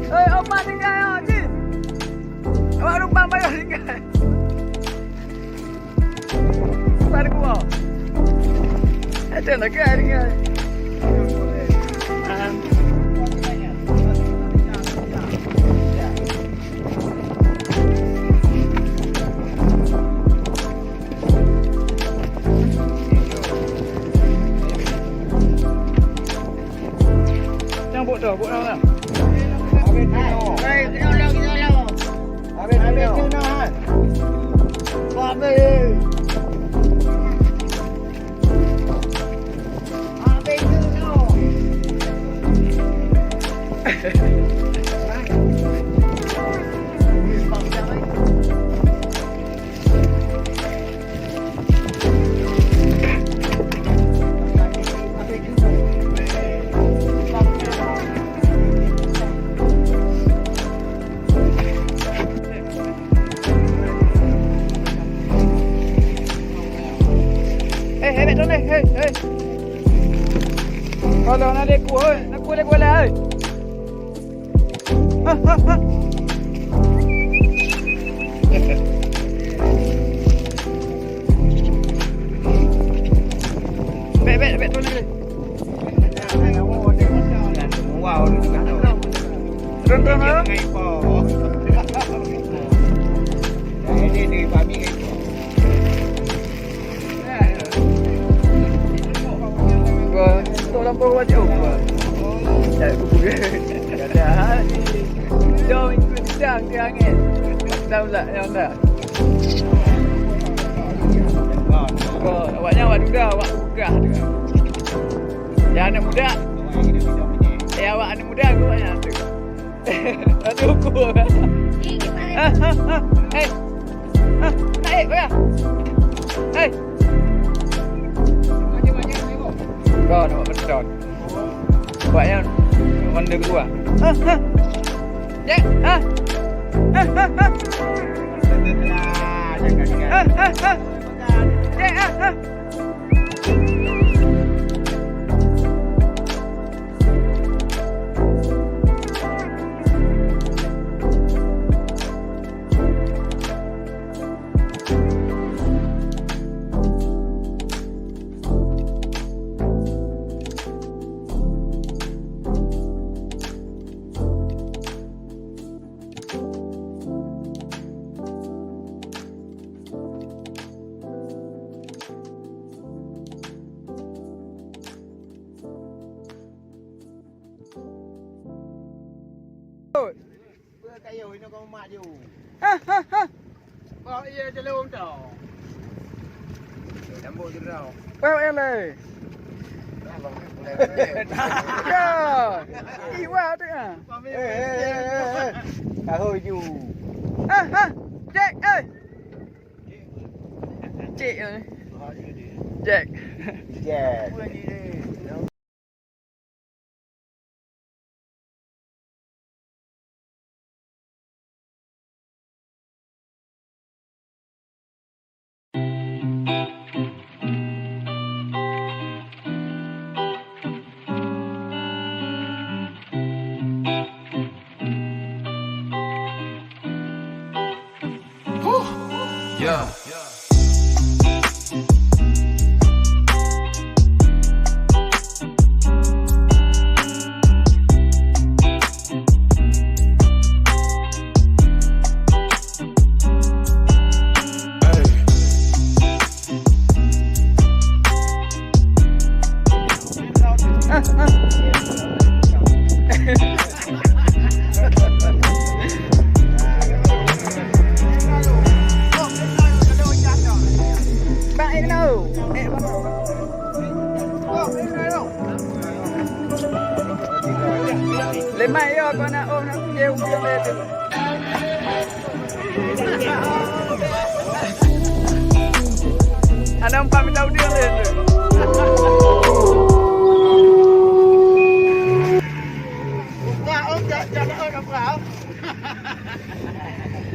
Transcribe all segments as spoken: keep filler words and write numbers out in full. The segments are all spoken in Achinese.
Hei, Oma tinggai, oh, jih. Awak numpang payah tinggai. Sabar ku, oh. Ada lagi tinggai. Nyang bok dah, bok dah. Habis tu. Habis tu. Habis tu. Habis. Hei, hei, bèk troh lé, hei, hei. Kalau na lé ku, hei, na ku lé ku lé, hei. Ha, ha, ha. Bèk, bèk, bèk troh lé. Turun, turun, turun. Wah, tu lampu wajib. Wah. Tak kubu. Ada hati. Jom ikut sidang ke angin. Tahu tak yang tak? Wah, awaknya awak duda, awak gugah tu. Yang anak muda. Eh, awak anak muda ke awak yang tu? Aduh, ku. Eh, gimana? Ha, ha, ha. Hei. Ha, naik, ya. Hei. Kau nampak beton. Buat yang ronde kedua. Ha, ha. Jack, ha. Ha, ha, ha. Ha, ha, ha. Jack, ha, ha. Peue kayôh inoe kau mak ju? Ha, ha, ha. Bah, iya, jelom tau. Sambung je tau. Bah, iya, leh. Dah, bang, mulai. Ya. Iwa tu, ah. Eh, eh, eh, eh. Tahu ju. Ha, ha. Cek, eh. Cek, eh. Jack. Jack. Yeah. Lemai yo kau nak oh nak dia udah tu. Anak empat minta udah tu.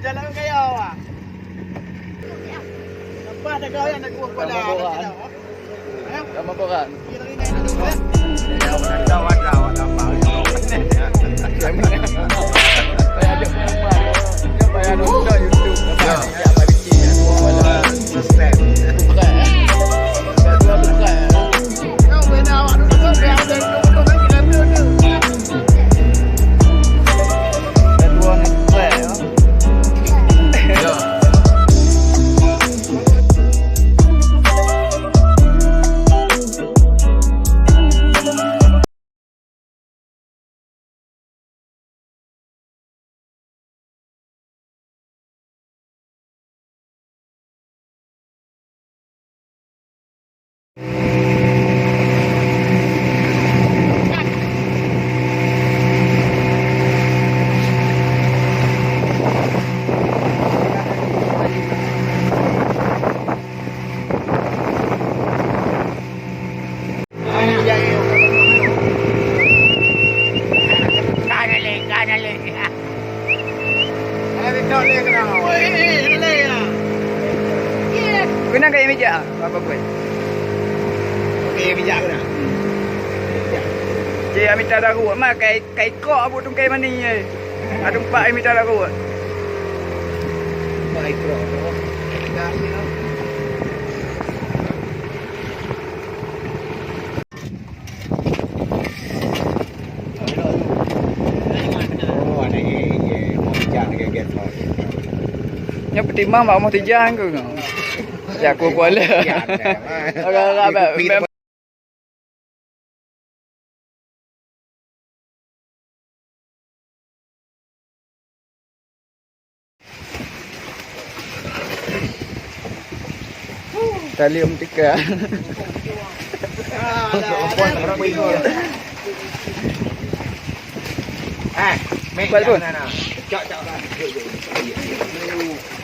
Jalan kaya awak. Nampak dah kau yang nak gua kuala. Nama boran. Nama boran. Payah nonton YouTube. Ya. Keunan kayée mijak, apa buet? Kayée mijak keunan. Cik, mita daruek ma kai, kai kok abu tungkai mani, eh. Aduh, pak mita daruek. Pak ikro. Nyoe peutimang bak moh tijang ku. Jak ku kuala. Agak-agak bak Talium tika. Eh, Mek, Baik, Bun. Jangan, nah. Cok, cok, cok.